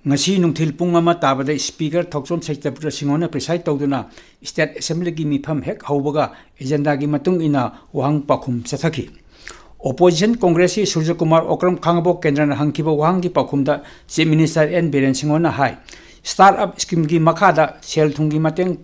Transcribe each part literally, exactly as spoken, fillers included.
ꯉꯁꯤ ꯅꯨꯡꯊꯤꯜ ꯄꯨꯡ ꯑꯃ ꯇꯥꯕꯗ Speaker ꯊꯧꯆꯣꯝ ꯁꯇ꯭ꯌꯕ꯭ꯔꯇ ꯁꯤꯡꯍꯅ preside ꯇꯧꯗꯨꯅ State Assemblyꯒꯤ ꯃꯤꯐꯝ ꯍꯦꯛ ꯍꯧꯕꯒ agendaꯒꯤ ꯃꯇꯨꯡ ꯏꯟꯅ ꯋꯥꯍꯪ ꯄꯥꯎꯈꯨꯝ ꯆꯠꯊꯈꯤ꯫ Opposition Congressꯀꯤ ꯁꯨꯔꯖꯀꯨꯃꯥꯔ ꯑꯣꯀ꯭ꯔꯝ ꯈꯥꯡꯉꯕꯣꯛ ꯀꯦꯟꯗ꯭ꯔꯅ ꯍꯪꯈꯤꯕ ꯋꯥꯍꯪꯒꯤ ꯄꯥꯎꯈꯨꯝꯗ Chief Minister ꯑꯦꯟ ꯕꯤꯔꯦꯟ ꯁꯤꯡꯍꯅ ꯍꯥꯏ, Start-up Schemeꯒꯤ ꯃꯈꯥꯗ ꯁꯦꯜ ꯊꯨꯝꯒꯤ ꯃꯇꯦꯡ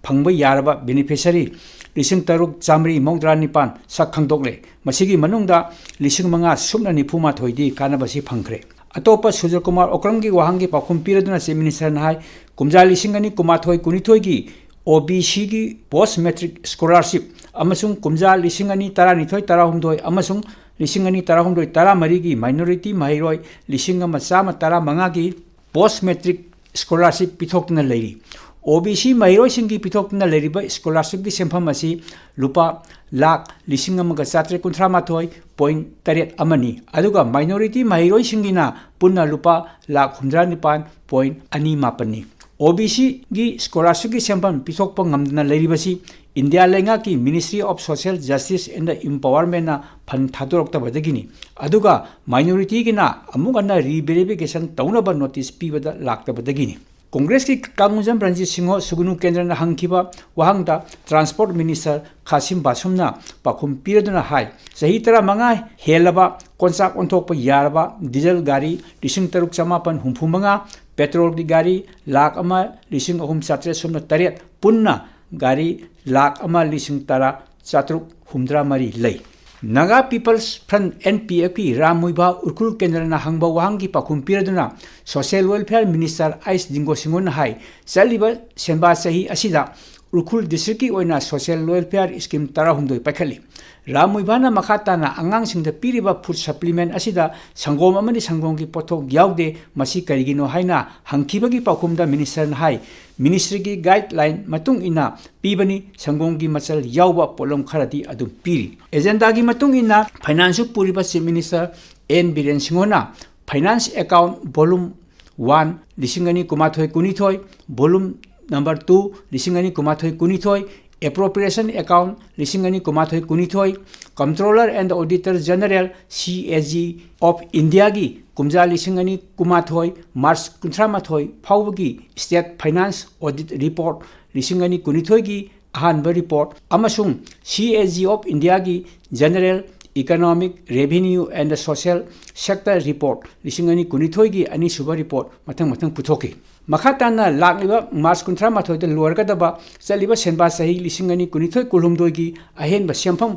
ꯐꯪꯕ ꯌꯥꯔꯕ beneficiary ꯂꯤꯁꯤꯡ ꯇꯔꯨꯛ ꯆꯥꯃꯔꯤ ꯃꯧꯗ꯭ꯔꯥ ꯅꯤꯄꯥꯟ ꯁꯛ ꯈꯪꯗꯣꯛꯂꯦ꯫ ꯃꯁꯤꯒꯤ ꯃꯅꯨꯡꯗ ꯂꯤꯁꯤꯡ ꯃꯉꯥ ꯁꯨꯞꯅ ꯅꯤꯐꯨ ꯃꯥꯊꯣꯏꯗꯤ ꯀꯥꯟꯅꯕꯁꯤ ꯐꯪꯈ꯭ꯔꯦ꯫ ꯑꯇꯣꯞꯄ ꯁꯨꯔꯖꯀꯨꯃꯥꯔ ꯑꯣꯀ꯭ꯔꯝꯒꯤ ꯋꯥꯍꯪꯒꯤ ꯄꯥꯎꯈꯨꯝ ꯄꯤꯔꯗꯨꯅ Chief Ministerꯅ ꯍꯥꯏ, ꯀꯨꯝꯖꯥ ꯂꯤꯁꯤꯡ ꯑꯅꯤ ꯀꯨꯟꯃꯥꯊꯣꯏ ꯀꯨꯟꯅꯤꯊꯣꯏꯒꯤ OBCꯒꯤ post matric scholarship ꯑꯃꯁꯨꯡ ꯀꯨꯝꯖꯥ ꯂꯤꯁꯤꯡ ꯑꯅꯤ ꯇꯔꯥꯅꯤꯊꯣꯏ ꯇꯔꯥꯍꯨꯝꯗꯣꯏ ꯑꯃꯁꯨꯡ ꯂꯤꯁꯤꯡ ꯑꯅꯤ ꯇꯔꯥꯍꯨꯝꯗꯣꯏ ꯇꯔꯥꯃꯔꯤꯒꯤ minority ꯃꯍꯩꯔꯣꯏ ꯂꯤꯁꯤꯡ ꯑꯃ ꯆꯥꯝꯃ ꯇꯔꯥꯃꯉꯥꯒꯤ post matric scholarship ꯄꯤꯊꯣꯛꯇꯨꯅ ꯂꯩꯔꯤ꯫ OBC ꯃꯍꯩꯔꯣꯏꯁꯤꯡꯒꯤ ꯄꯤꯊꯣꯛꯇꯨꯅ ꯂꯩꯔꯤꯕ scholarshipꯀꯤ ꯁꯦꯟꯐꯝ ꯑꯁꯤ ꯂꯨꯄꯥ ꯂꯥꯈ ꯂꯤꯁꯤꯡ ꯑꯃꯒ ꯆꯥꯇ꯭ꯔꯦꯠ ꯀꯨꯟꯊ꯭ꯔꯥ ꯃꯥꯊꯣꯏ point ꯇꯔꯦꯠ ꯑꯃꯅꯤ, ꯑꯗꯨꯒ minority ꯃꯍꯩꯔꯣꯏꯁꯤꯡꯒꯤꯅ ꯄꯨꯟꯅ ꯂꯨꯄꯥ ꯂꯥꯈ ꯍꯨꯝꯗ꯭ꯔꯥ ꯅꯤꯄꯥꯟ point ꯑꯅꯤ ꯃꯥꯄꯟꯅꯤ꯫ OBCꯒꯤ scholarshipꯀꯤ ꯁꯦꯟꯐꯝ ꯄꯤꯊꯣꯛꯄ ꯉꯝꯗꯅ ꯂꯩꯔꯤꯕꯁꯤ ꯏꯟꯗꯤꯌꯥ ꯂꯩꯉꯥꯛꯀꯤ Ministry of Social Justice and Empowermentꯅ fund ꯊꯥꯗꯣꯔꯛꯇꯕꯗꯒꯤꯅꯤ꯫ ꯑꯗꯨꯒ minorityꯒꯤꯅ ꯑꯃꯨꯛ ꯍꯟꯅ re-verification ꯇꯧꯅꯕ notice ꯄꯤꯕꯗ ꯂꯥꯛꯇꯕꯗꯒꯤꯅꯤ꯫ Congressꯀꯤ ꯀꯥꯡꯒꯨꯖꯝ ꯔꯟꯖꯤꯠ ꯁꯤꯡꯍ ꯁꯨꯒꯅꯨ ꯀꯦꯟꯗ꯭ꯔꯅ ꯍꯪꯈꯤꯕ ꯋꯥꯍꯪꯗ Transport Minister ꯈꯥꯁꯤꯝ ꯕꯥꯁꯨꯝꯅ ꯄꯥꯎꯈꯨꯝ ꯄꯤꯔꯗꯨꯅ ꯍꯥꯏ, ꯆꯍꯤ ꯇꯔꯥꯃꯉꯥ ꯍꯦꯜꯂꯕ ꯀꯣꯟꯆꯥꯛ ꯑꯣꯟꯊꯣꯛꯄ ꯌꯥꯔꯕ diesel ꯒꯥꯔꯤ ꯂꯤꯁꯤꯡ ꯇꯔꯨꯛ ꯆꯃꯥꯄꯟ ꯍꯨꯝꯐꯨ ꯃꯉꯥ, petrolꯒꯤ ꯒꯥꯔꯤ ꯂꯥꯈ ꯑꯃ ꯂꯤꯁꯤꯡ ꯑꯍꯨꯝ ꯆꯥꯇ꯭ꯔꯦꯠ ꯁꯨꯞꯅ ꯇꯔꯦꯠ, ꯄꯨꯟꯅ ꯒꯥꯔꯤ ꯂꯥꯈ ꯑꯃ ꯂꯤꯁꯤꯡ ꯇꯔꯥ ꯆꯥꯇ꯭ꯔꯨꯛ ꯍꯨꯝꯗ꯭ꯔꯥ ꯃꯔꯤ ꯂꯩ꯫ Naga People's Front, NPFꯀꯤ Ram Muivah Ukhrul ꯀꯦꯟꯗ꯭ꯔꯅ ꯍꯪꯕ ꯋꯥꯍꯪꯒꯤ ꯄꯥꯎꯈꯨꯝ ꯄꯤꯔꯗꯨꯅ Social Welfare Minister ꯑꯥꯏꯁ ꯗꯤꯡꯒꯣ ꯁꯤꯡꯍꯣꯅ ꯍꯥꯏ, ꯆꯠꯂꯤꯕ ꯁꯦꯟꯕꯥ ꯆꯍꯤ ꯑꯁꯤꯗ ꯎꯔꯈꯨꯜ districtꯀꯤ ꯑꯣꯏꯅ social welfare scheme ꯇꯔꯥꯍꯨꯝꯗꯣꯏ ꯄꯥꯏꯈꯠꯂꯤ꯫ ꯔꯥꯝ ꯃꯨꯏꯚꯥꯅ ꯃꯈꯥ ꯇꯥꯅ ꯑꯉꯥꯡꯁꯤꯡꯗ ꯄꯤꯔꯤꯕ food supplement ꯑꯁꯤꯗ ꯁꯪꯒꯣꯝ ꯑꯃꯗꯤ ꯁꯪꯒꯣꯝꯒꯤ ꯄꯣꯠꯊꯣꯛ ꯌꯥꯎꯗꯦ, ꯃꯁꯤ ꯀꯔꯤꯒꯤꯅꯣ ꯍꯥꯏꯅ ꯍꯪꯈꯤꯕꯒꯤ ꯄꯥꯎꯈꯨꯝꯗ ministerꯅ ꯍꯥꯏ, ministryꯒꯤ guideline ꯃꯇꯨꯡ ꯏꯟꯅ ꯄꯤꯕꯅꯤ, ꯁꯪꯒꯣꯝꯒꯤ ꯃꯆꯜ ꯌꯥꯎꯕ ꯄꯣꯠꯂꯝ ꯈꯔꯗꯤ ꯑꯗꯨꯝ ꯄꯤꯔꯤ꯫ Agendaꯒꯤ ꯃꯇꯨꯡ ꯏꯟꯅ financeꯁꯨ ꯄꯨꯔꯤꯕ Chief Minister ꯑꯦꯟ ꯕꯤꯔꯦꯟ ꯁꯤꯡꯍꯅ finance account volume one ꯂꯤꯁꯤꯡ ꯑꯅꯤ ꯀꯨꯟꯃꯥꯊꯣꯏ ꯀꯨꯟꯅꯤꯊꯣꯏ, volume number two ꯂꯤꯁꯤꯡ ꯑꯅꯤ ꯀꯨꯟꯃꯥꯊꯣꯏ ꯀꯨꯟꯅꯤꯊꯣꯏ, Appropriation Account ꯂꯤꯁꯤꯡ ꯑꯅꯤ ꯀꯨꯟꯃꯥꯊꯣꯏ ꯀꯨꯟꯅꯤꯊꯣꯏ, Comptroller and Auditor General, C A G of Indiaꯒꯤ ꯀꯨꯝꯖꯥ ꯂꯤꯁꯤꯡ ꯑꯅꯤ ꯀꯨꯟꯃꯥꯊꯣꯏ March ꯀꯨꯟꯊ꯭ꯔꯥ ꯃꯥꯊꯣꯏ ꯐꯥꯎꯕꯒꯤ State Finance Audit Report ꯂꯤꯁꯤꯡ ꯑꯅꯤ ꯀꯨꯟꯅꯤꯊꯣꯏꯒꯤ ꯑꯍꯥꯟꯕ report ꯑꯃꯁꯨꯡ C A G of Indiaꯒꯤ General Economic, Revenue and Social Sector Report ꯂꯤꯁꯤꯡ ꯑꯅꯤ ꯀꯨꯟꯅꯤꯊꯣꯏꯒꯤ ꯑꯅꯤꯁꯨꯕ report ꯃꯊꯪ ꯃꯊꯪ ꯄꯨꯊꯣꯛꯈꯤ꯫ ꯃꯈꯥ ꯇꯥꯅ ꯂꯥꯛꯂꯤꯕ March ꯀꯨꯟꯊ꯭ꯔꯥ ꯃꯥꯊꯣꯏꯗ ꯂꯣꯏꯔꯒꯗꯕ ꯆꯠꯂꯤꯕ ꯁꯦꯟꯕꯥ ꯆꯍꯤ ꯂꯤꯁꯤꯡ ꯑꯅꯤ ꯀꯨꯟꯅꯤꯊꯣꯏ ꯀꯨꯟꯍꯨꯝꯗꯣꯏꯒꯤ ꯑꯍꯦꯟꯕ ꯁꯦꯟꯐꯝ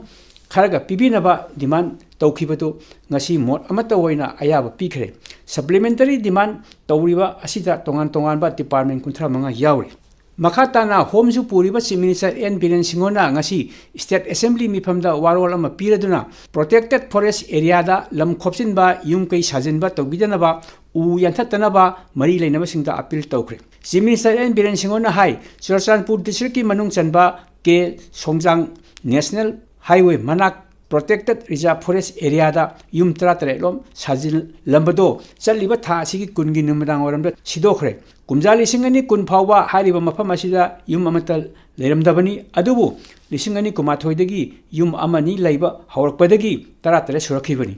ꯈꯔꯒ ꯄꯤꯕꯤꯅꯕ demand ꯇꯧꯈꯤꯕꯗꯨ ꯉꯁꯤ ꯃꯣꯠ ꯑꯃꯠꯇ ꯑꯣꯏꯅ ꯑꯌꯥꯕ ꯄꯤꯈ꯭ꯔꯦ꯫ Supplementary demand ꯇꯧꯔꯤꯕ ꯑꯁꯤꯗ ꯇꯣꯉꯥꯟ ꯇꯣꯉꯥꯟꯕ department ꯀꯨꯟꯊ꯭ꯔꯥ ꯃꯉꯥ ꯌꯥꯎꯔꯤ꯫ ꯃꯈꯥ ꯇꯥꯅ ꯍꯣꯝꯁꯨ ꯄꯨꯔꯤꯕ Chief Minister N ꯕꯤꯔꯦꯟ ꯁꯤꯡꯍꯣꯅ ꯉꯁꯤ State Assembly ꯃꯤꯐꯝꯗ ꯋꯥꯔꯣꯜ ꯑꯃ ꯄꯤꯔꯗꯨꯅ, protected forest areaꯗ ꯂꯝ ꯈꯣꯞꯆꯤꯟꯕ, ꯌꯨꯝ ꯀꯩ ꯁꯥꯖꯤꯟꯕ ꯇꯧꯕꯤꯗꯅꯕ, ꯎ ꯌꯥꯟꯊꯠꯇꯅꯕ ꯃꯔꯤ ꯂꯩꯅꯕꯁꯤꯡꯗ appeal ꯇꯧꯈ꯭ꯔꯦ꯫ Chief Minister N ꯕꯤꯔꯦꯟ ꯁꯤꯡꯍꯣꯅ ꯍꯥꯏ, ꯆꯨꯔꯆꯥꯟꯄꯨꯔ districtꯀꯤ ꯃꯅꯨꯡ ꯆꯟꯕ ꯀꯦ ꯁꯣꯡꯖꯥꯡ National Highway ꯃꯅꯥꯛ protected reserve forest areaꯗ ꯌꯨꯝ ꯇꯔꯥꯇꯔꯦꯠ ꯂꯣꯝ ꯁꯥꯖꯤꯜꯂꯝꯕꯗꯣ ꯆꯠꯂꯤꯕ ꯊꯥ ꯑꯁꯤꯒꯤ ꯀꯨꯟꯒꯤ ꯅꯨꯃꯤꯗꯥꯡ ꯋꯥꯏꯔꯝꯗ ꯁꯤꯗꯣꯛꯈ꯭ꯔꯦ꯫ ꯀꯨꯝꯖꯥ ꯂꯤꯁꯤꯡ ꯑꯅꯤ ꯀꯨꯟ ꯐꯥꯎꯕ ꯍꯥꯏꯔꯤꯕ ꯃꯐꯝ ꯑꯁꯤꯗ ꯌꯨꯝ ꯑꯃꯠꯇ ꯂꯩꯔꯝꯗꯕꯅꯤ, ꯑꯗꯨꯕꯨ ꯂꯤꯁꯤꯡ ꯑꯅꯤ ꯀꯨꯟꯃꯥꯊꯣꯏꯗꯒꯤ ꯌꯨꯝ ꯑꯃꯅꯤ ꯂꯩꯕ ꯍꯧꯔꯛꯄꯗꯒꯤ ꯇꯔꯥꯇꯔꯦꯠ ꯁꯨꯔꯛꯈꯤꯕꯅꯤ꯫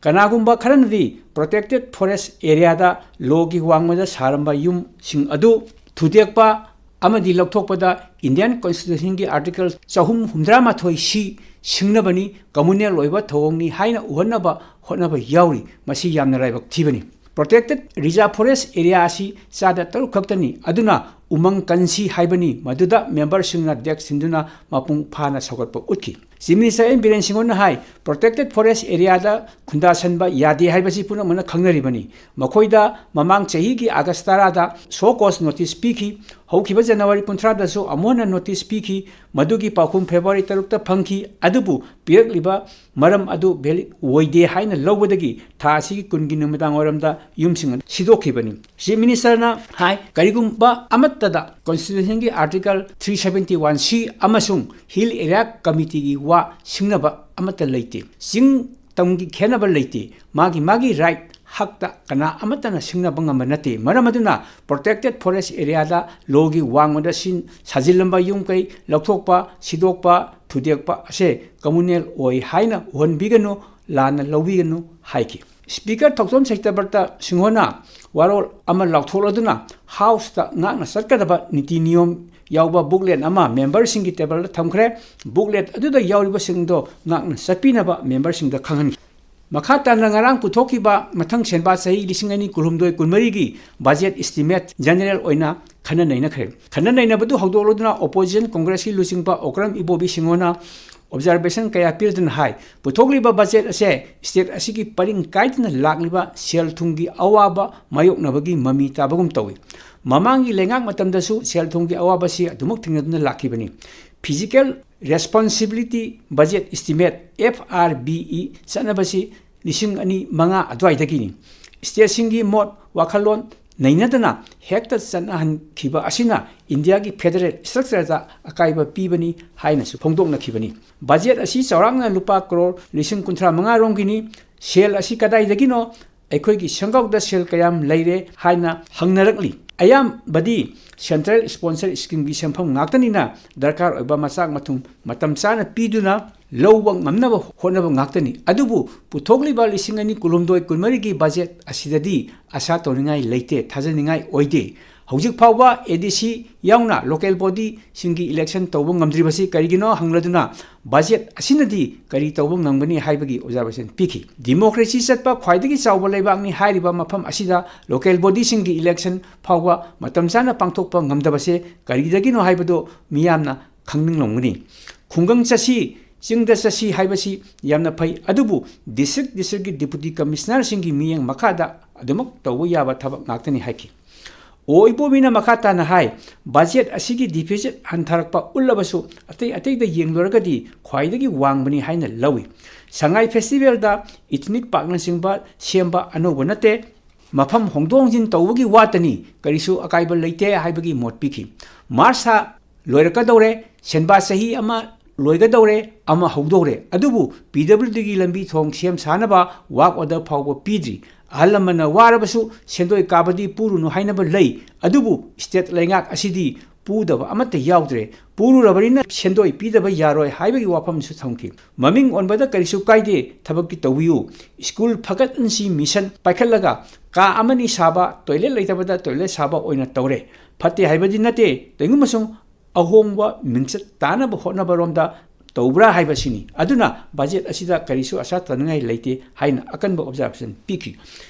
ꯀꯅꯥꯒꯨꯝꯕ ꯈꯔꯅꯗꯤ protected forest areaꯗ lawꯒꯤ ꯋꯥꯡꯃꯗ ꯁꯥꯔꯝꯕ ꯌꯨꯝꯁꯤꯡ ꯑꯗꯨ ꯊꯨꯗꯦꯛꯄ ꯑꯃꯗꯤ ꯂꯧꯊꯣꯛꯄꯗ Indian Constitutionꯒꯤ Article ꯆꯍꯨꯝ ꯍꯨꯝꯗ꯭ꯔꯥ ꯃꯥꯊꯣꯏ C ꯁꯤꯡꯅꯕꯅꯤ, communal ꯑꯣꯏꯕ ꯊꯧꯑꯣꯡꯅꯤ ꯍꯥꯏꯅ ꯎꯍꯟꯅꯕ ꯍꯣꯠꯅꯕ ꯌꯥꯎꯔꯤ꯫ ꯃꯁꯤ ꯌꯥꯝꯅ ꯂꯥꯏꯕꯛ ꯊꯤꯕꯅꯤ꯫ Protected Reserve Forest Area ꯑꯁꯤ ꯆꯥꯗ ꯇꯔꯨꯛ ꯈꯛꯇꯅꯤ, ꯑꯗꯨꯅ ꯎꯃꯪ ꯀꯟꯁꯤ ꯍꯥꯏꯕꯅꯤ, ꯃꯗꯨꯗ memberꯁꯤꯡꯅ desk ꯁꯤꯟꯗꯨꯅ ꯃꯄꯨꯡ ꯐꯥꯅ ꯁꯧꯒꯠꯄ ꯎꯠꯈꯤ꯫ Chief Minister N ꯕꯤꯔꯦꯟ ꯁꯤꯡꯍꯣꯅ ꯍꯥꯏ, protected forest areaꯗ ꯈꯨꯟꯗꯥꯁꯟꯕ ꯌꯥꯗꯦ ꯍꯥꯏꯕꯁꯤ ꯄꯨꯝꯅꯃꯛꯅ ꯈꯪꯅꯔꯤꯕꯅꯤ꯫ ꯃꯈꯣꯏꯗ ꯃꯃꯥꯡ ꯆꯍꯤꯒꯤ August ꯇꯔꯥꯗ show cause notice ꯄꯤꯈꯤ꯫ ꯍꯧꯈꯤꯕ January ꯀꯨꯟꯊ꯭ꯔꯥꯗꯁꯨ ꯑꯃꯨꯛ ꯍꯟꯅ notice ꯄꯤꯈꯤ꯫ ꯃꯗꯨꯒꯤ ꯄꯥꯎꯈꯨꯝ February ꯇꯔꯨꯛꯇ ꯐꯪꯈꯤ꯫ ꯑꯗꯨꯕꯨ ꯄꯤꯔꯛꯂꯤꯕ ꯃꯔꯝ ꯑꯗꯨ valid ꯑꯣꯏꯗꯦ ꯍꯥꯏꯅ ꯂꯧꯕꯗꯒꯤ ꯊꯥ ꯑꯁꯤꯒꯤ ꯀꯨꯟꯒꯤ ꯅꯨꯃꯤꯗꯥꯡ ꯋꯥꯏꯔꯝꯗ ꯌꯨꯝꯁꯤꯡ ꯑꯗꯨ ꯁꯤꯗꯣꯛꯈꯤꯕꯅꯤ꯫ Chief Ministerꯅ ꯍꯥꯏ, ꯀꯔꯤꯒꯨꯝꯕ ꯑꯃꯠꯇꯗ Constitutionꯒꯤ Article three seventy one C ꯑꯃꯁꯨꯡ Hill Area Committeeꯒꯤ ꯋꯥ ꯁꯤꯡꯅꯕ ꯑꯃꯠꯇ ꯂꯩꯇꯦ꯫ ꯆꯤꯡ ꯇꯝꯒꯤ ꯈꯦꯠꯅꯕ ꯂꯩꯇꯦ꯫ ꯃꯥꯒꯤ ꯃꯥꯒꯤ right ꯍꯛꯇ ꯀꯅꯥ ꯑꯃꯠꯇꯅ ꯁꯤꯡꯅꯕ ꯉꯝꯕ ꯅꯠꯇꯦ꯫ ꯃꯔꯝ ꯑꯗꯨꯅ protected forest areaꯗ lawꯒꯤ ꯋꯥꯡꯃꯗ ꯁꯤꯟ-, ꯁꯥꯖꯤꯜꯂꯝꯕ ꯌꯨꯝ ꯀꯩ ꯂꯧꯊꯣꯛꯄ, ꯁꯤꯗꯣꯛꯄ, ꯊꯨꯗꯦꯛꯄ ꯑꯁꯦ communal ꯑꯣꯏ ꯍꯥꯏꯅ ꯎꯍꯟꯕꯤꯒꯅꯨ, ꯂꯥꯟꯅ ꯂꯧꯕꯤꯒꯅꯨ ꯍꯥꯏꯈꯤ꯫ Speaker ꯊꯣꯛꯆꯣꯝ ꯁꯇ꯭ꯌꯕ꯭ꯔꯇ ꯁꯤꯡꯍꯅ ꯋꯥꯔꯣꯜ ꯑꯃ ꯂꯥꯎꯊꯣꯛꯂꯗꯨꯅ Houseꯇ ꯉꯥꯛꯅ ꯆꯠꯀꯗꯕ ꯅꯤꯇꯤ ꯅꯤꯌꯣꯝ ꯌꯥꯎꯕ booklet ꯑꯃ memberꯁꯤꯡꯒꯤ tableꯗ ꯊꯝꯈ꯭ꯔꯦ꯫ Booklet ꯑꯗꯨꯗ ꯌꯥꯎꯔꯤꯕꯁꯤꯡꯗꯣ ꯉꯥꯛꯅ ꯆꯠꯄꯤꯅꯕ memberꯁꯤꯡꯗ ꯈꯪꯍꯟꯈꯤ꯫ ꯃꯈꯥ ꯇꯥꯅ ꯉꯔꯥꯡ ꯄꯨꯊꯣꯛꯈꯤꯕ ꯃꯊꯪ ꯁꯦꯟꯕꯥ ꯆꯍꯤ ꯂꯤꯁꯤꯡ ꯑꯅꯤ ꯀꯨꯟꯍꯨꯝꯗꯣꯏ ꯀꯨꯟꯃꯔꯤꯒꯤ budget estimate general ꯑꯣꯏꯅ ꯈꯟꯅ ꯅꯩꯅꯈ꯭ꯔꯦ꯫ ꯈꯟꯅ ꯅꯩꯅꯕꯗꯨ ꯍꯧꯗꯣꯛꯂꯗꯨꯅ opposition Congressꯀꯤ ꯂꯨꯆꯤꯡꯕ ꯑꯣꯀ꯭ꯔꯝ ꯏꯕꯣꯕꯤ ꯁꯤꯡꯍꯅ observation ꯀꯌꯥ ꯄꯤꯔꯗꯨꯅ ꯍꯥꯏ, ꯄꯨꯊꯣꯛꯂꯤꯕ budget ꯑꯁꯦ state ꯑꯁꯤꯒꯤ ꯄꯔꯤꯡ ꯀꯥꯏꯗꯅ ꯂꯥꯛꯂꯤꯕ ꯁꯦꯜ ꯊꯨꯝꯒꯤ ꯑꯋꯥꯕ ꯃꯥꯌꯣꯛꯅꯕꯒꯤ ꯃꯃꯤ ꯇꯥꯕꯒꯨꯝ ꯇꯧꯏ꯫ ꯃꯃꯥꯡꯒꯤ ꯂꯩꯉꯥꯛ ꯃꯇꯝꯗꯁꯨ ꯁꯦꯜ ꯊꯨꯝꯒꯤ ꯑꯋꯥꯕꯁꯤ ꯑꯗꯨꯃꯛ ꯊꯦꯡꯅꯗꯨꯅ ꯂꯥꯛꯈꯤꯕꯅꯤ꯫ Fiscal Responsibility Budget Estimate, F R B E, ꯆꯠꯅꯕꯁꯤ ꯂꯤꯁꯤꯡ ꯑꯅꯤ ꯃꯉꯥ ꯑꯗꯨꯋꯥꯏꯗꯒꯤꯅꯤ꯫ Stateꯁꯤꯡꯒꯤ ꯃꯣꯠ ꯋꯥꯈꯜꯂꯣꯟ ꯅꯩꯅꯗꯅ ꯍꯦꯛꯇ ꯆꯠꯅꯍꯟꯈꯤꯕ ꯑꯁꯤꯅ ꯏꯟꯗꯤꯌꯥꯒꯤ federal structureꯗ ꯑꯀꯥꯏꯕ ꯄꯤꯕꯅꯤ ꯍꯥꯏꯅꯁꯨ ꯐꯣꯡꯗꯣꯛꯅꯈꯤꯕꯅꯤ꯫ Budget ꯑꯁꯤ ꯆꯥꯎꯔꯥꯛꯅ ꯂꯨꯄꯥ ꯀ꯭ꯔꯣꯔ ꯂꯤꯁꯤꯡ ꯀꯨꯟꯊ꯭ꯔꯥ ꯃꯉꯥ ꯔꯣꯝꯒꯤꯅꯤ꯫ ꯁꯦꯜ ꯑꯁꯤ ꯀꯗꯥꯏꯗꯒꯤꯅꯣ? ꯑꯩꯈꯣꯏꯒꯤ ꯁꯪꯒꯧꯗ ꯁꯦꯜ ꯀꯌꯥꯝ ꯂꯩꯔꯦ ꯍꯥꯏꯅ ꯍꯪꯅꯔꯛꯂꯤ꯫ ꯑꯌꯥꯝꯕꯗꯤ central sponsor schemeꯒꯤ ꯁꯦꯟꯐꯝ ꯉꯥꯛꯇꯅꯤꯅ ꯗꯔꯀꯥꯔ ꯑꯣꯏꯕ ꯃꯆꯥꯛ ꯃꯊꯨꯝ ꯃꯇꯝ ꯆꯥꯅ ꯄꯤꯗꯨꯅ ꯂꯧꯕ ꯉꯝꯅꯕ ꯍꯣꯠꯅꯕ ꯉꯥꯛꯇꯅꯤ꯫ ꯑꯗꯨꯕꯨ ꯄꯨꯊꯣꯛꯂꯤꯕ ꯂꯤꯁꯤꯡ ꯑꯅꯤ ꯀꯨꯟꯍꯨꯝꯗꯣꯏ ꯀꯨꯟꯃꯔꯤꯒꯤ budget ꯑꯁꯤꯗꯗꯤ ꯑꯁꯥ ꯇꯧꯅꯤꯡꯉꯥꯏ ꯂꯩꯇꯦ, ꯊꯥꯖꯅꯤꯡꯉꯥꯏ ꯑꯣꯏꯗꯦ꯫ ꯍꯧꯖꯤꯛ ꯐꯥꯎꯕ A D C ꯌꯥꯎꯅ local bodyꯁꯤꯡꯒꯤ election ꯇꯧꯕ ꯉꯝꯗ꯭ꯔꯤꯕꯁꯤ ꯀꯔꯤꯒꯤꯅꯣ ꯍꯪꯂꯗꯨꯅ budget ꯑꯁꯤꯅꯗꯤ ꯀꯔꯤ ꯇꯧꯕ ꯉꯝꯒꯅꯤ ꯍꯥꯏꯕꯒꯤ observation ꯄꯤꯈꯤ꯫ Democracy ꯆꯠꯄ ꯈ꯭ꯋꯥꯏꯗꯒꯤ ꯆꯥꯎꯕ ꯂꯩꯕꯥꯛꯅꯤ ꯍꯥꯏꯔꯤꯕ ꯃꯐꯝ ꯑꯁꯤꯗ local bodyꯁꯤꯡꯒꯤ election ꯐꯥꯎꯕ ꯃꯇꯝ ꯆꯥꯅ ꯄꯥꯡꯊꯣꯛꯄ ꯉꯝꯗꯕꯁꯦ ꯀꯔꯤꯗꯒꯤꯅꯣ ꯍꯥꯏꯕꯗꯨ ꯃꯤꯌꯥꯝꯅ ꯈꯪꯅꯤꯡꯂꯝꯒꯅꯤ꯫ ꯈꯨꯡꯒꯪ ꯆꯠꯁꯤ, ꯆꯤꯡꯗ ꯆꯠꯁꯤ ꯍꯥꯏꯕꯁꯤ ꯌꯥꯝꯅ ꯐꯩ, ꯑꯗꯨꯕꯨ district districtꯀꯤ deputy commissionerꯁꯤꯡꯒꯤ ꯃꯤꯠꯌꯦꯡ ꯃꯈꯥꯗ ꯑꯗꯨꯃꯛ ꯇꯧꯕ ꯌꯥꯕ ꯊꯕꯛ ꯉꯥꯛꯇꯅꯤ ꯍꯥꯏꯈꯤ꯫ ꯑꯣ ꯏꯕꯣꯕꯤꯅ ꯃꯈꯥ ꯇꯥꯅ ꯍꯥꯏ, budget ꯑꯁꯤꯒꯤ deficit ꯍꯟꯊꯔꯛꯄ ꯎꯠꯂꯕꯁꯨ ꯑꯇꯩ ꯑꯇꯩꯗ ꯌꯦꯡꯂꯨꯔꯒꯗꯤ ꯈ꯭ꯋꯥꯏꯗꯒꯤ ꯋꯥꯡꯕꯅꯤ ꯍꯥꯏꯅ ꯂꯧꯏ꯫ ꯁꯉꯥꯏ festivalꯗ ethnic parkꯅꯆꯤꯡꯕ ꯁꯦꯝꯕ ꯑꯅꯧꯕ ꯅꯠꯇꯦ, ꯃꯐꯝ ꯍꯣꯡꯗꯣꯛ ꯍꯣꯡꯖꯤꯟ ꯇꯧꯕꯒꯤ ꯋꯥꯇꯅꯤ, ꯀꯔꯤꯁꯨ ꯑꯀꯥꯏꯕ ꯂꯩꯇꯦ ꯍꯥꯏꯕꯒꯤ ꯃꯣꯠ ꯄꯤꯈꯤ꯫ March ꯊꯥ ꯂꯣꯏꯔꯛꯀꯗꯧꯔꯦ, ꯁꯦꯟꯕꯥ ꯆꯍꯤ ꯑꯃ ꯂꯣꯏꯒꯗꯧꯔꯦ, ꯑꯃ ꯍꯧꯗꯧꯔꯦ, ꯑꯗꯨꯕꯨ P W Dꯒꯤ ꯂꯝꯕꯤ ꯊꯣꯡ ꯁꯦꯝ ꯁꯥꯅꯕ work order ꯐꯥꯎꯕ ꯄꯤꯗ꯭ꯔꯤ꯫ ꯑꯍꯜ ꯂꯃꯟꯅ ꯋꯥꯔꯕꯁꯨ ꯁꯦꯟꯗꯣꯏ ꯀꯥꯕꯗꯤ ꯄꯨꯔꯨꯅꯨ ꯍꯥꯏꯅꯕ ꯂꯩ, ꯑꯗꯨꯕꯨ state ꯂꯩꯉꯥꯛ ꯑꯁꯤꯗꯤ ꯄꯨꯗꯕ ꯑꯃꯠꯇ ꯌꯥꯎꯗ꯭ꯔꯦ꯫ ꯄꯨꯔꯨꯔꯕꯅꯤꯅ ꯁꯦꯟꯗꯣꯏ ꯄꯤꯗꯕ ꯌꯥꯔꯣꯏ ꯍꯥꯏꯕꯒꯤ ꯋꯥꯐꯝꯁꯨ ꯊꯝꯈꯤ꯫ ꯃꯃꯤꯡ ꯑꯣꯟꯕꯗ ꯀꯔꯤꯁꯨ ꯀꯥꯏꯗꯦ, ꯊꯕꯛꯇꯤ ꯇꯧꯕꯤꯌꯨ꯫ ꯁ꯭ꯀꯨꯜ ꯐꯒꯠꯍꯟꯁꯤ ꯃꯤꯁꯟ ꯄꯥꯏꯈꯠꯂꯒ ꯀꯥ ꯑꯃꯅꯤ ꯁꯥꯕ, ꯇꯣꯏꯂꯦꯠ ꯂꯩꯇꯕꯗ ꯇꯣꯏꯂꯦꯠ ꯁꯥꯕ ꯑꯣꯏꯅ ꯇꯧꯔꯦ꯫ ꯐꯠꯇꯦ ꯍꯥꯏꯕꯗꯤ ꯅꯠꯇꯦ, ꯀꯩꯒꯨꯝꯕ ꯁꯨꯝ ꯑꯍꯣꯡꯕ ꯃꯤꯡꯆꯠ ꯇꯥꯅꯕ ꯍꯣꯠꯅꯕꯔꯣꯝꯗ ꯇꯧꯕ꯭ꯔꯥ ꯍꯥꯏꯕꯁꯤꯅꯤ꯫ ꯑꯗꯨꯅ ꯕꯖꯦꯠ ꯑꯁꯤꯗ ꯀꯔꯤꯁꯨ ꯑꯁꯥ ꯇꯧꯅꯤꯡꯉꯥꯏ ꯂꯩꯇꯦ ꯍꯥꯏꯅ ꯑꯀꯟꯕ observation ꯄꯤꯈꯤ꯫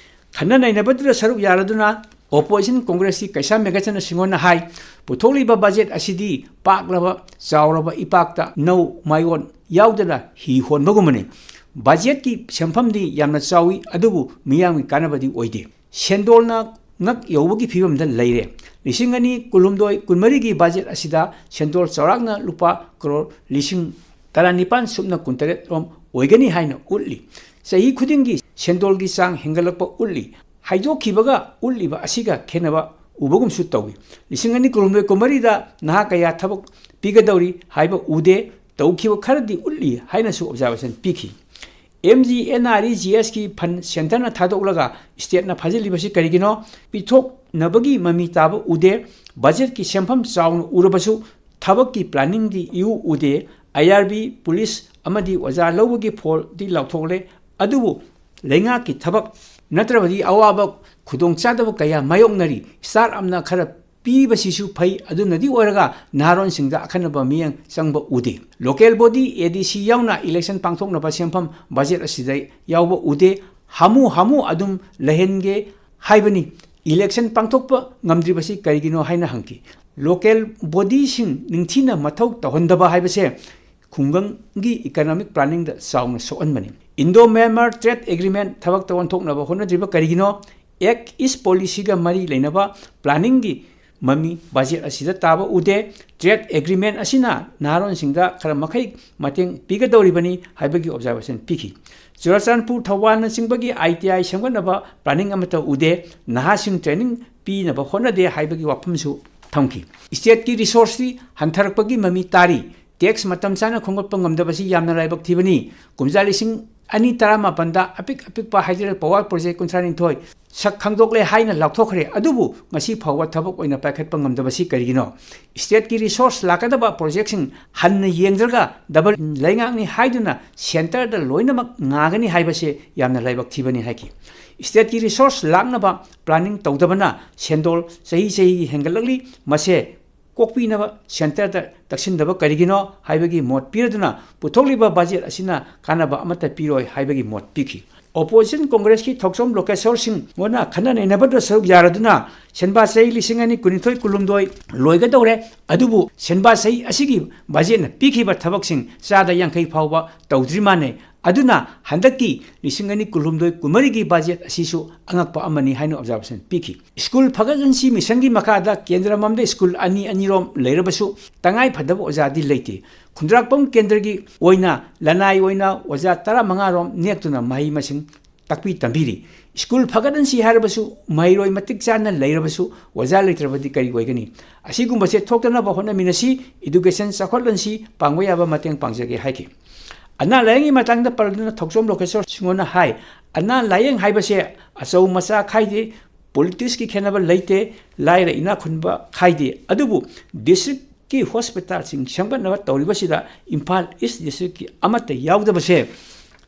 ꯈꯟꯅ ꯅꯩꯅꯕꯗꯨꯗ ꯁꯔꯨꯛ ꯌꯥꯔꯗꯨꯅ opposition Congressꯀꯤ ꯀꯩꯁꯥꯝ ꯃꯦꯘꯆꯟꯗ꯭ꯔ ꯁꯤꯡꯍꯣꯟꯅ ꯍꯥꯏ, ꯄꯨꯊꯣꯛꯂꯤꯕ ꯕꯖꯦꯠ ꯑꯁꯤꯗꯤ ꯄꯥꯛꯂꯕ ꯆꯥꯎꯔꯕ ꯏꯄꯥꯛꯇ ꯅꯧ ꯃꯥꯏꯑꯣꯟ ꯌꯥꯎꯗꯅ ꯍꯤ ꯍꯣꯟꯕꯒꯨꯝꯕꯅꯤ꯫ ꯕꯖꯦꯠꯀꯤ ꯁꯦꯟꯐꯝꯗꯤ ꯌꯥꯝꯅ ꯆꯥꯎꯏ, ꯑꯗꯨꯕꯨ ꯃꯤꯌꯥꯝꯒꯤ ꯀꯥꯟꯅꯕꯗꯤ ꯑꯣꯏꯗꯦ꯫ ꯁꯦꯟꯗꯣꯜꯅ ꯉꯛ ꯌꯧꯕꯒꯤ ꯐꯤꯕꯝꯗ ꯂꯩꯔꯦ꯫ ꯂꯤꯁꯤꯡ ꯑꯅꯤ ꯀꯨꯟꯍꯨꯝꯗꯣꯏ ꯀꯨꯟꯃꯔꯤꯒꯤ ꯕꯖꯦꯠ ꯑꯁꯤꯗ ꯁꯦꯟꯗꯣꯜ ꯆꯥꯎꯔꯥꯛꯅ ꯂꯨꯄꯥ ꯀꯔꯣꯔ ꯂꯤꯁꯤꯡ ꯇꯔꯥꯅꯤꯄꯥꯟ ꯁꯨꯞꯅ ꯀꯨꯟꯇꯔꯦꯠ ꯔꯣꯝ ꯑꯣꯏꯒꯅꯤ ꯍꯥꯏꯅ ꯎꯠꯂꯤ꯫ ꯆꯍꯤ ꯈꯨꯗꯤꯡꯒꯤ ꯁꯦꯟꯗꯣꯜꯒꯤ ꯆꯥꯡ ꯍꯦꯟꯒꯠꯂꯛꯄ ꯎꯠꯂꯤ꯫ ꯍꯥꯏꯗꯣꯛꯈꯤꯕꯒ ꯎꯠꯂꯤꯕ ꯑꯁꯤꯒ ꯈꯦꯠꯅꯕ ꯎꯕꯒꯨꯝꯁꯨ ꯇꯧꯏ꯫ ꯂꯤꯁꯤꯡ ꯑꯅꯤ ꯀꯨꯟꯍꯨꯝꯗꯣꯏ ꯀꯨꯟꯃꯔꯤꯗ ꯅꯍꯥ ꯀꯌꯥ ꯊꯕꯛ ꯄꯤꯒꯗꯧꯔꯤ ꯍꯥꯏꯕ ꯎꯗꯦ, ꯇꯧꯈꯤꯕ ꯈꯔꯗꯤ ꯎꯠꯂꯤ ꯍꯥꯏꯅꯁꯨ observation ꯄꯤꯈꯤ꯫ MGNREGSꯀꯤ fund centreꯅ ꯊꯥꯗꯣꯛꯂꯒ stateꯅ ꯐꯥꯖꯤꯜꯂꯤꯕꯁꯤ ꯀꯔꯤꯒꯤꯅꯣ? ꯄꯤꯊꯣꯛꯅꯕꯒꯤ ꯃꯃꯤ ꯇꯥꯕ ꯎꯗꯦ꯫ ꯕꯖꯦꯠꯀꯤ ꯁꯦꯟꯐꯝ ꯆꯥꯎꯅ ꯎꯔꯕꯁꯨ ꯊꯕꯛꯀꯤ planningꯗꯤ ꯏꯎ ꯎꯗꯦ꯫ IRB, ꯄꯨꯂꯤꯁ ꯑꯃꯗꯤ ꯑꯣꯖꯥ ꯂꯧꯕꯒꯤ ꯐꯣꯜꯗꯤ ꯂꯥꯎꯊꯣꯛꯂꯦ, ꯑꯗꯨꯕꯨ ꯂꯩꯉꯥꯛꯀꯤ ꯊꯕꯛ ꯅꯠꯇ꯭ꯔꯕꯗꯤ ꯑꯋꯥꯕ ꯈꯨꯗꯣꯡꯆꯥꯗꯕ ꯀꯌꯥ ꯃꯥꯌꯣꯛꯅꯔꯤ꯫ Start-upꯅ ꯈꯔ ꯄꯤꯕꯁꯤꯁꯨ ꯐꯩ, ꯑꯗꯨꯅꯗꯤ ꯑꯣꯏꯔꯒ ꯅꯍꯥꯔꯣꯟꯁꯤꯡꯗ ꯑꯈꯟꯅꯕ ꯃꯤꯠꯌꯦꯡ ꯆꯪꯕ ꯎꯗꯦ꯫ Local body, ADC ꯌꯥꯎꯅ election ꯄꯥꯡꯊꯣꯛꯅꯕ ꯁꯦꯟꯐꯝ ꯕꯖꯦꯠ ꯑꯁꯤꯗ ꯌꯥꯎꯕ ꯎꯗꯦ꯫ ꯍꯥꯃꯨ ꯍꯥꯃꯨ ꯑꯗꯨꯝ ꯂꯩꯍꯟꯒꯦ ꯍꯥꯏꯕꯅꯤ꯫ Election ꯄꯥꯡꯊꯣꯛꯄ ꯉꯝꯗ꯭ꯔꯤꯕꯁꯤ ꯀꯔꯤꯒꯤꯅꯣ ꯍꯥꯏꯅ ꯍꯪꯈꯤ꯫ Local bodyꯁꯤꯡ ꯅꯤꯡꯊꯤꯅ ꯃꯊꯧ ꯇꯧꯍꯟꯗꯕ ꯍꯥꯏꯕꯁꯦ ꯈꯨꯡꯒꯪꯒꯤ economic planningꯗ ꯆꯥꯎꯅ ꯁꯣꯛꯍꯟꯕꯅꯤ꯫ Indo-Myanmar trade agreement ꯊꯕꯛꯇ ꯑꯣꯟꯊꯣꯛꯅꯕ ꯍꯣꯠꯅꯗ꯭ꯔꯤꯕ ꯀꯔꯤꯒꯤꯅꯣ? Act East policyꯒ ꯃꯔꯤ ꯂꯩꯅꯕ planningꯒꯤ ꯃꯃꯤ ꯕꯖꯦꯠ ꯑꯁꯤꯗ ꯇꯥꯕ ꯎꯗꯦ꯫ Trade agreement ꯑꯁꯤꯅ ꯅꯍꯥꯔꯣꯟꯁꯤꯡꯗ ꯈꯔ ꯃꯈꯩ ꯃꯇꯦꯡ ꯄꯤꯒꯗꯧꯔꯤꯕꯅꯤ ꯍꯥꯏꯕꯒꯤ observation ꯄꯤꯈꯤ꯫ ꯆꯨꯔꯆꯥꯟꯄꯨꯔ, ꯊꯧꯕꯥꯜꯅꯆꯤꯡꯕꯒꯤ ITI ꯁꯦꯝꯒꯠꯅꯕ planning ꯑꯃꯠꯇ ꯎꯗꯦ꯫ ꯅꯍꯥꯁꯤꯡ training ꯄꯤꯅꯕ ꯍꯣꯠꯅꯗꯦ ꯍꯥꯏꯕꯒꯤ ꯋꯥꯐꯝꯁꯨ ꯊꯝꯈꯤ꯫ Stateꯀꯤ resourceꯇꯤ ꯍꯟꯊꯔꯛꯄꯒꯤ ꯃꯃꯤ ꯇꯥꯔꯤ꯫ Tax ꯃꯇꯝ ꯆꯥꯅ ꯈꯣꯝꯒꯠꯄ ꯉꯝꯗꯕꯁꯤ ꯌꯥꯝꯅ ꯂꯥꯏꯕꯛ ꯊꯤꯕꯅꯤ꯫ ꯀꯨꯝꯖꯥ ꯂꯤꯁꯤꯡ ꯑꯅꯤ ꯇꯔꯥꯃꯥꯄꯟꯗ ꯑꯄꯤꯛ ꯑꯄꯤꯛꯄ ꯍꯥꯏꯗ꯭ꯔꯦꯜ ꯄꯋꯥꯔ ꯄ꯭ꯔꯣꯖꯦꯛ ꯀꯨꯟꯊ꯭ꯔꯥꯅꯤꯊꯣꯏ ꯁꯛ ꯈꯪꯗꯣꯛꯂꯦ ꯍꯥꯏꯅ ꯂꯥꯎꯊꯣꯛꯈ꯭ꯔꯦ, ꯑꯗꯨꯕꯨ ꯉꯁꯤ ꯐꯥꯎꯕ ꯊꯕꯛ ꯑꯣꯏꯅ ꯄꯥꯏꯈꯠꯄ ꯉꯝꯗꯕꯁꯤ ꯀꯔꯤꯒꯤꯅꯣ? ꯁ꯭ꯇꯦꯠꯀꯤ ꯔꯤꯁꯣꯔꯁ ꯂꯥꯛꯀꯗꯕ ꯄ꯭ꯔꯣꯖꯦꯛꯁꯤꯡ ꯍꯟꯅ ꯌꯦꯡꯗ꯭ꯔꯒ ꯗꯕꯜ ꯂꯩꯉꯥꯛꯅꯤ ꯍꯥꯏꯗꯨꯅ ꯁꯦꯟꯇꯔꯗ ꯂꯣꯏꯅꯃꯛ ꯉꯥꯒꯅꯤ ꯍꯥꯏꯕꯁꯦ ꯌꯥꯝꯅ ꯂꯥꯏꯕꯛ ꯊꯤꯕꯅꯤ ꯍꯥꯏꯈꯤ꯫ ꯁ꯭ꯇꯦꯠꯀꯤ ꯔꯤꯁꯣꯔꯁ ꯂꯥꯛꯅꯕ ꯄ꯭ꯂꯥꯅꯤꯡ ꯇꯧꯗꯕꯅ ꯁꯦꯟꯗꯣꯜ ꯆꯍꯤ ꯆꯍꯤꯒꯤ ꯍꯦꯟꯒꯠꯂꯛꯂꯤ꯫ ꯃꯁꯦ ꯀꯣꯛꯄꯤꯅꯕ ꯁꯦꯟꯇꯔꯗ ꯇꯛꯁꯤꯟꯗꯕ ꯀꯔꯤꯒꯤꯅꯣ ꯍꯥꯏꯕꯒꯤ ꯃꯣꯠ ꯄꯤꯔꯗꯨꯅ ꯄꯨꯊꯣꯛꯂꯤꯕ ꯕꯖꯦꯠ ꯑꯁꯤꯅ ꯀꯥꯟꯅꯕ ꯑꯃꯠꯇ ꯄꯤꯔꯣꯏ ꯍꯥꯏꯕꯒꯤ ꯃꯣꯠ ꯄꯤꯈꯤ꯫ ꯑꯣꯄꯣꯖꯤꯁꯟ ꯀꯣꯡꯒ꯭ꯔꯦꯁꯀꯤ ꯊꯧꯆꯣꯝ ꯂꯣꯀꯦꯁꯣꯔ ꯁꯤꯡ ꯃꯣꯏꯅ ꯈꯟꯅ ꯅꯩꯅꯕꯗ ꯁꯔꯨꯛ ꯌꯥꯔꯗꯨꯅ ꯁꯦꯟꯕꯥ ꯆꯍꯤ ꯂꯤꯁꯤꯡ ꯑꯅꯤ ꯀꯨꯟꯅꯤꯊꯣꯏ ꯀꯨꯟꯍꯨꯝꯗꯣꯏ ꯂꯣꯏꯒꯗꯧꯔꯦ, ꯑꯗꯨꯕꯨ ꯁꯦꯟꯕꯥ ꯆꯍꯤ ꯑꯁꯤꯒꯤ ꯕꯖꯦꯠꯅ ꯄꯤꯈꯤꯕ ꯊꯕꯛꯁꯤꯡ ꯆꯥꯗ ꯌꯥꯡꯈꯩ ꯐꯥꯎꯕ ꯇꯧꯗ꯭ꯔꯤ ꯃꯥꯟꯅꯩ꯫ ꯑꯗꯨꯅ ꯍꯟꯗꯛꯀꯤ ꯂꯤꯁꯤꯡ ꯑꯅꯤ ꯀꯨꯟꯍꯨꯝꯗꯣꯏ ꯀꯨꯟꯃꯔꯤꯒꯤ ꯕꯖꯦꯠ ꯑꯁꯤꯁꯨ ꯑꯉꯛꯄ ꯑꯃꯅꯤ ꯍꯥꯏꯅ ꯑꯣꯕꯖꯥꯔꯕꯦꯁꯟ ꯄꯤꯈꯤ꯫ ꯁ꯭ꯀꯨꯜ ꯐꯒꯠꯍꯟꯁꯤ ꯃꯤꯁꯟꯒꯤ ꯃꯈꯥꯗ ꯀꯦꯟꯗ꯭ꯔ ꯑꯃꯃꯝꯗ ꯁ꯭ꯀꯨꯜ ꯑꯅꯤ ꯑꯅꯤꯔꯣꯝ ꯂꯩꯔꯕꯁꯨ ꯇꯉꯥꯏ ꯐꯗꯕ ꯑꯣꯖꯥꯗꯤ ꯂꯩꯇꯦ꯫ ꯈꯨꯟꯗ꯭ꯔꯥꯛꯄꯝ ꯀꯦꯟꯗ꯭ꯔꯒꯤ ꯑꯣꯏꯅ ꯂꯅꯥꯏ ꯑꯣꯏꯅ ꯑꯣꯖꯥ ꯇꯔꯥꯃꯉꯥꯔꯣꯝ ꯅꯦꯛꯇꯨꯅ ꯃꯍꯩ ꯃꯁꯤꯡ ꯇꯥꯛꯄꯤ ꯇꯝꯕꯤꯔꯤ꯫ ꯁ꯭ꯀꯨꯜ ꯐꯒꯠꯍꯟꯁꯤ ꯍꯥꯏꯔꯕꯁꯨ ꯃꯍꯩꯔꯣꯏ ꯃꯇꯤꯛ ꯆꯥꯅ ꯂꯩꯔꯕꯁꯨ ꯑꯣꯖꯥ ꯂꯩꯇ꯭ꯔꯕꯗꯤ ꯀꯔꯤ ꯑꯣꯏꯒꯅꯤ? ꯑꯁꯤꯒꯨꯝꯕꯁꯦ ꯊꯣꯛꯇꯅꯕ ꯍꯣꯠꯅꯃꯤꯟꯅꯁꯤ꯫ ꯏꯗꯨꯀꯦꯁꯟ ꯆꯥꯎꯈꯠꯍꯟꯁꯤ, ꯄꯥꯡꯕ ꯌꯥꯕ ꯃꯇꯦꯡ ꯄꯥꯡꯖꯒꯦ ꯍꯥꯏꯈꯤ꯫ ꯑꯅꯥ ꯂꯥꯏꯌꯦꯡꯒꯤ ꯃꯇꯥꯡꯗ ꯄꯜꯂꯗꯨꯅ ꯊꯧꯆꯣꯝ ꯂꯣꯀꯦꯁꯣꯔ ꯁꯤꯡꯍꯣꯅ ꯍꯥꯏ, ꯑꯅꯥ ꯂꯥꯏꯌꯦꯡ ꯍꯥꯏꯕꯁꯦ ꯑꯆꯧ ꯃꯆꯥ ꯈꯥꯏꯗꯦ, ꯄꯣꯂꯤꯇꯤꯛꯁꯀꯤ ꯈꯦꯠꯅꯕ ꯂꯩꯇꯦ, ꯂꯥꯏꯔ ꯏꯅꯥꯛ ꯈꯨꯟꯕ ꯈꯥꯏꯗꯦ꯫ ꯑꯗꯨꯕꯨ ꯗꯤꯁꯇ꯭ꯔꯤꯛꯀꯤ ꯍꯣꯁꯄꯤꯇꯥꯜꯁꯤꯡ ꯁꯦꯝꯒꯠꯅꯕ ꯇꯧꯔꯤꯕꯁꯤꯗ ꯏꯝꯐꯥꯜ ꯏꯁ ꯗꯤꯁꯇ꯭ꯔꯤꯛꯀꯤ ꯑꯃꯠꯇ ꯌꯥꯎꯗꯕꯁꯦ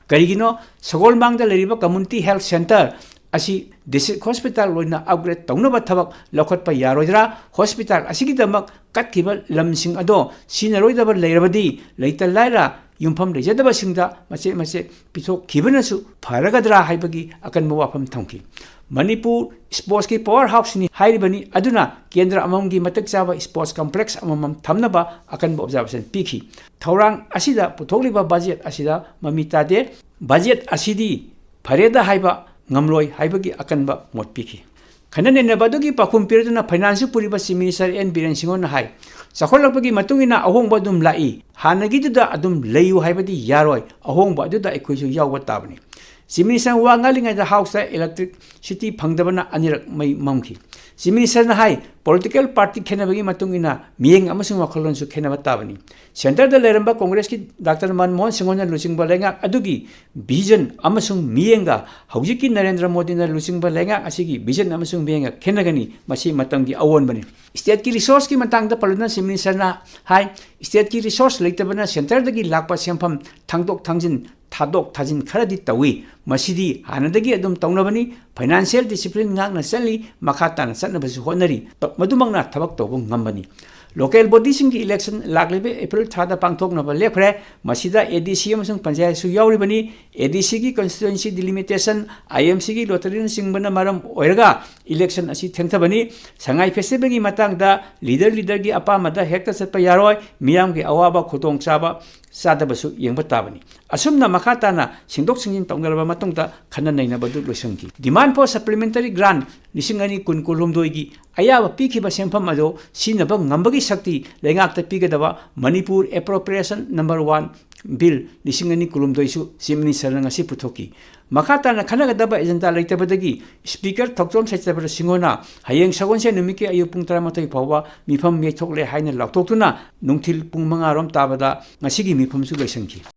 ꯀꯔꯤꯒꯤꯅꯣ? ꯁꯒꯣꯜꯕꯟꯗ ꯂꯩꯔꯤꯕ ꯀꯝꯃ꯭ꯌꯨꯅꯤꯇꯤ ꯍꯦꯜꯊ ꯁꯦꯟꯇꯔ ꯑꯁꯤ ꯗꯤꯁꯇ꯭ꯔꯤꯛ ꯍꯣꯁꯄꯤꯇꯥꯜ ꯑꯣꯏꯅ ꯑꯞꯒ꯭ꯔꯦꯗ ꯇꯧꯅꯕ ꯊꯕꯛ ꯂꯧꯈꯠꯄ ꯌꯥꯔꯣꯏꯗ꯭ꯔꯥ? ꯍꯣꯁꯄꯤꯇꯥꯜ ꯑꯁꯤꯒꯤꯗꯃꯛ ꯀꯠꯈꯤꯕ ꯂꯝꯁꯤꯡ ꯑꯗꯣ ꯁꯤꯖꯤꯟꯅꯔꯣꯏꯗꯕ ꯂꯩꯔꯕꯗꯤ ꯂꯩꯇ ꯂꯥꯏꯔ ꯌꯨꯝꯐꯝ ꯂꯩꯖꯗꯕꯁꯤꯡꯗ ꯃꯆꯦꯠ ꯃꯆꯦꯠ ꯄꯤꯊꯣꯛꯈꯤꯕꯅꯁꯨ ꯐꯔꯒꯗ꯭ꯔꯥ ꯍꯥꯏꯕꯒꯤ ꯑꯀꯟꯕ ꯋꯥꯐꯝ ꯊꯝꯈꯤ꯫ ꯃꯅꯤꯄꯨꯔ ꯁ꯭ꯄꯣꯔꯠꯁꯀꯤ ꯄꯋꯥꯔ ꯍꯥꯎꯁꯅꯤ ꯍꯥꯏꯔꯤꯕꯅꯤ, ꯑꯗꯨꯅ ꯀꯦꯟꯗ꯭ꯔ ꯑꯃꯃꯝꯒꯤ ꯃꯇꯤꯛ ꯆꯥꯕ ꯁ꯭ꯄꯣꯔꯠꯁ ꯀꯝꯄ꯭ꯂꯦꯛꯁ ꯑꯃꯃꯝ ꯊꯝꯅꯕ ꯑꯀꯟꯕ ꯑꯣꯕꯖꯥꯔꯕꯦꯁꯟ ꯄꯤꯈꯤ꯫ ꯊꯧꯔꯥꯡ ꯑꯁꯤꯗ ꯄꯨꯊꯣꯛꯂꯤꯕ ꯕꯖꯦꯠ ꯑꯁꯤꯗ ꯃꯃꯤ ꯇꯥꯗꯦ꯫ ꯕꯖꯦꯠ ꯑꯁꯤꯗꯤ ꯐꯔꯦꯗ ꯍꯥꯏꯕ ꯉꯝꯂꯣꯏ ꯍꯥꯏꯕꯒꯤ ꯑꯀꯟꯕ ꯃꯣꯠ ꯄꯤꯈꯤ꯫ ꯈꯟꯅ ꯅꯩꯅꯕ ꯑꯗꯨꯒꯤ ꯄꯥꯎꯈꯨꯝ ꯄꯤꯔꯗꯨꯅ ꯐꯥꯏꯅꯥꯟꯁ ꯄꯨꯔꯤꯕ ꯆꯤꯐ ꯃꯤꯅꯤꯁꯇꯔ ꯑꯦꯟ ꯕꯤꯔꯦꯟ ꯁꯤꯡꯍꯣꯟꯅ ꯍꯥꯏ, ꯆꯥꯎꯈꯠꯂꯛꯄꯒꯤ ꯃꯇꯨꯡ ꯏꯟꯅ ꯑꯍꯣꯡꯕ ꯑꯗꯨꯝ ꯂꯥꯛꯏ, ꯍꯥꯟꯅꯒꯤꯗꯨꯗ ꯑꯗꯨꯝ ꯂꯩꯌꯨ ꯍꯥꯏꯕꯗꯤ ꯌꯥꯔꯣꯏ, ꯑꯍꯣꯡꯕ ꯑꯗꯨꯗ ꯑꯩꯈꯣꯏꯁꯨ ꯌꯥꯎꯕ ꯇꯥꯕꯅꯤ꯫ ꯆꯤꯐ ꯃꯤꯅꯤꯁꯇꯔ ꯋꯥ ꯉꯥꯡꯂꯤꯉꯩꯗ ꯍꯥꯎꯁꯇ ꯏꯂꯦꯛꯇ꯭ꯔꯤꯛꯁꯤꯇꯤ ꯐꯪꯗꯕꯅ ꯑꯅꯤꯔꯛ ꯃꯩ ꯃꯝꯈꯤ꯫ Chief Minister ꯅ ꯍꯥꯏ, political party ꯈꯦꯠꯅꯕꯒꯤ ꯃꯇꯨꯡ ꯏꯟꯅ ꯃꯤꯠꯌꯦꯡ ꯑꯃꯁꯨꯡ ꯋꯥꯈꯜꯂꯣꯟꯁꯨ ꯈꯦꯠꯅꯕ ꯇꯥꯕꯅꯤ꯫ Centre ꯗ ꯂꯩꯔꯝꯕ Congress ꯀꯤ Doctor ꯃꯟꯃꯣꯍꯟ ꯁꯤꯡꯍꯣꯟꯅ ꯂꯨꯆꯤꯡꯕ ꯂꯩꯉꯥꯛ ꯑꯗꯨꯒꯤ vision ꯑꯃꯁꯨꯡ ꯃꯤꯠꯌꯦꯡꯒ ꯍꯧꯖꯤꯛꯀꯤ ꯅꯔꯦꯟꯗ꯭ꯔ ꯃꯣꯗꯤꯅ ꯂꯨꯆꯤꯡꯕ ꯂꯩꯉꯥꯛ ꯑꯁꯤꯒꯤ vision ꯑꯃꯁꯨꯡ ꯃꯤꯠꯌꯦꯡꯒ ꯈꯦꯠꯅꯒꯅꯤ꯫ ꯃꯁꯤ ꯃꯇꯝꯒꯤ ꯑꯑꯣꯟꯕꯅꯤ꯫ State ꯀꯤ resource ꯀꯤ ꯃꯇꯥꯡꯗ ꯄꯜꯂꯗꯨꯅ Chief Minister ꯅ ꯍꯥꯏ, state ꯀꯤ resource ꯂꯩꯇꯕꯅ centre ꯗꯒꯤ ꯂꯥꯛꯄ ꯁꯦꯟꯐꯝ ꯊꯥꯡꯗꯣꯛ ꯊꯥꯡꯖꯤꯟ, ꯊꯥꯗꯣꯛ ꯊꯥꯖꯤꯟ ꯈꯔꯗꯤ ꯇꯧꯏ꯫ ꯃꯁꯤꯗꯤ ꯍꯥꯟꯅꯗꯒꯤ ꯑꯗꯨꯝ ꯇꯧꯅꯕꯅꯤ꯫ Financial discipline ꯉꯥꯛꯅ ꯆꯠꯂꯤ, ꯃꯈꯥ ꯇꯥꯅ ꯆꯠꯅꯕꯁꯨ ꯍꯣꯠꯅꯔꯤ꯫ ꯃꯗꯨꯃꯛꯅ ꯊꯕꯛ ꯇꯧꯕ ꯉꯝꯕꯅꯤ꯫ Local body ꯁꯤꯡꯒꯤ election ꯂꯥꯛꯂꯤꯕ April ꯊꯥꯗ ꯄꯥꯡꯊꯣꯛꯅꯕ ꯂꯦꯞꯈ꯭ꯔꯦ꯫ ꯃꯁꯤꯗ A D C ꯑꯃꯁꯨꯡ ꯄꯟꯆꯥꯌꯠꯁꯨ ꯌꯥꯎꯔꯤꯕꯅꯤ꯫ A D C ꯒꯤ constituency delimitation, I M C ꯒꯤ lottery ꯅꯆꯤꯡꯕꯅ ꯃꯔꯝ ꯑꯣꯏꯔꯒ election ꯑꯁꯤ ꯊꯦꯡꯊꯕꯅꯤ꯫ ꯁꯉꯥꯏ festival ꯒꯤ ꯃꯇꯥꯡꯗ leader leader ꯒꯤ ꯑꯄꯥꯝꯕꯗ ꯍꯦꯛꯇ ꯆꯠꯄ ꯌꯥꯔꯣꯏ꯫ ꯃꯤꯌꯥꯝꯒꯤ ꯑꯋꯥꯕ ꯈꯨꯗꯣꯡꯆꯥꯕ ꯆꯥꯗꯕꯁꯨ ꯌꯦꯡꯕ ꯇꯥꯕꯅꯤ꯫ ꯑꯁꯨꯝꯅ ꯃꯈꯥ ꯇꯥꯅ ꯁꯦꯡꯗꯣꯛ ꯁꯦꯡꯖꯤꯟ ꯇꯧꯅꯔꯕ ꯃꯇꯨꯡꯗ ꯈꯟꯅ ꯅꯩꯅꯕꯗꯨ ꯂꯣꯏꯁꯤꯟꯈꯤ꯫ Demand for supplementary grant ꯂꯤꯁꯤꯡ ꯑꯅꯤ ꯀꯨꯟ ꯀꯨꯟꯍꯨꯝꯗꯣꯏꯒꯤ ꯑꯌꯥꯕ ꯄꯤꯈꯤꯕ ꯁꯦꯟꯐꯝ ꯑꯗꯨ ꯁꯤꯖꯤꯟꯅꯕ ꯉꯝꯕꯒꯤ ꯁꯛꯇꯤ ꯂꯩꯉꯥꯛꯇ ꯄꯤꯒꯗꯕ Manipur Appropriation Number One Bill ꯂꯤꯁꯤꯡ ꯑꯅꯤ ꯀꯨꯟꯍꯨꯝꯗꯣꯏꯁꯨ Chief Minister ꯅ ꯉꯁꯤ ꯄꯨꯊꯣꯛꯈꯤ꯫ ꯃꯈꯥ ꯇꯥꯅ ꯈꯟꯅꯒꯗꯕ agenda ꯂꯩꯇꯕꯗꯒꯤ Speaker ꯊꯧꯆꯣꯝ ꯁꯩꯇꯕ꯭ꯔ ꯁꯤꯡꯍꯣꯅ ꯍꯌꯦꯡ ꯁꯒꯣꯜꯁꯦꯟ ꯅꯨꯃꯤꯠꯀꯤ ꯑꯌꯨꯛ ꯄꯨꯡ ꯇꯔꯥꯃꯥꯊꯣꯏ ꯐꯥꯎꯕ ꯃꯤꯐꯝ ꯌꯩꯊꯣꯛꯂꯦ ꯍꯥꯏꯅ ꯂꯥꯎꯊꯣꯛꯇꯨꯅ ꯅꯨꯡꯊꯤꯜ ꯄꯨꯡ ꯃꯉꯥ ꯔꯣꯝ ꯇꯥꯕꯗ ꯉꯁꯤꯒꯤ ꯃꯤꯐꯝꯁꯨ ꯂꯣꯏꯁꯤꯟꯈꯤ꯫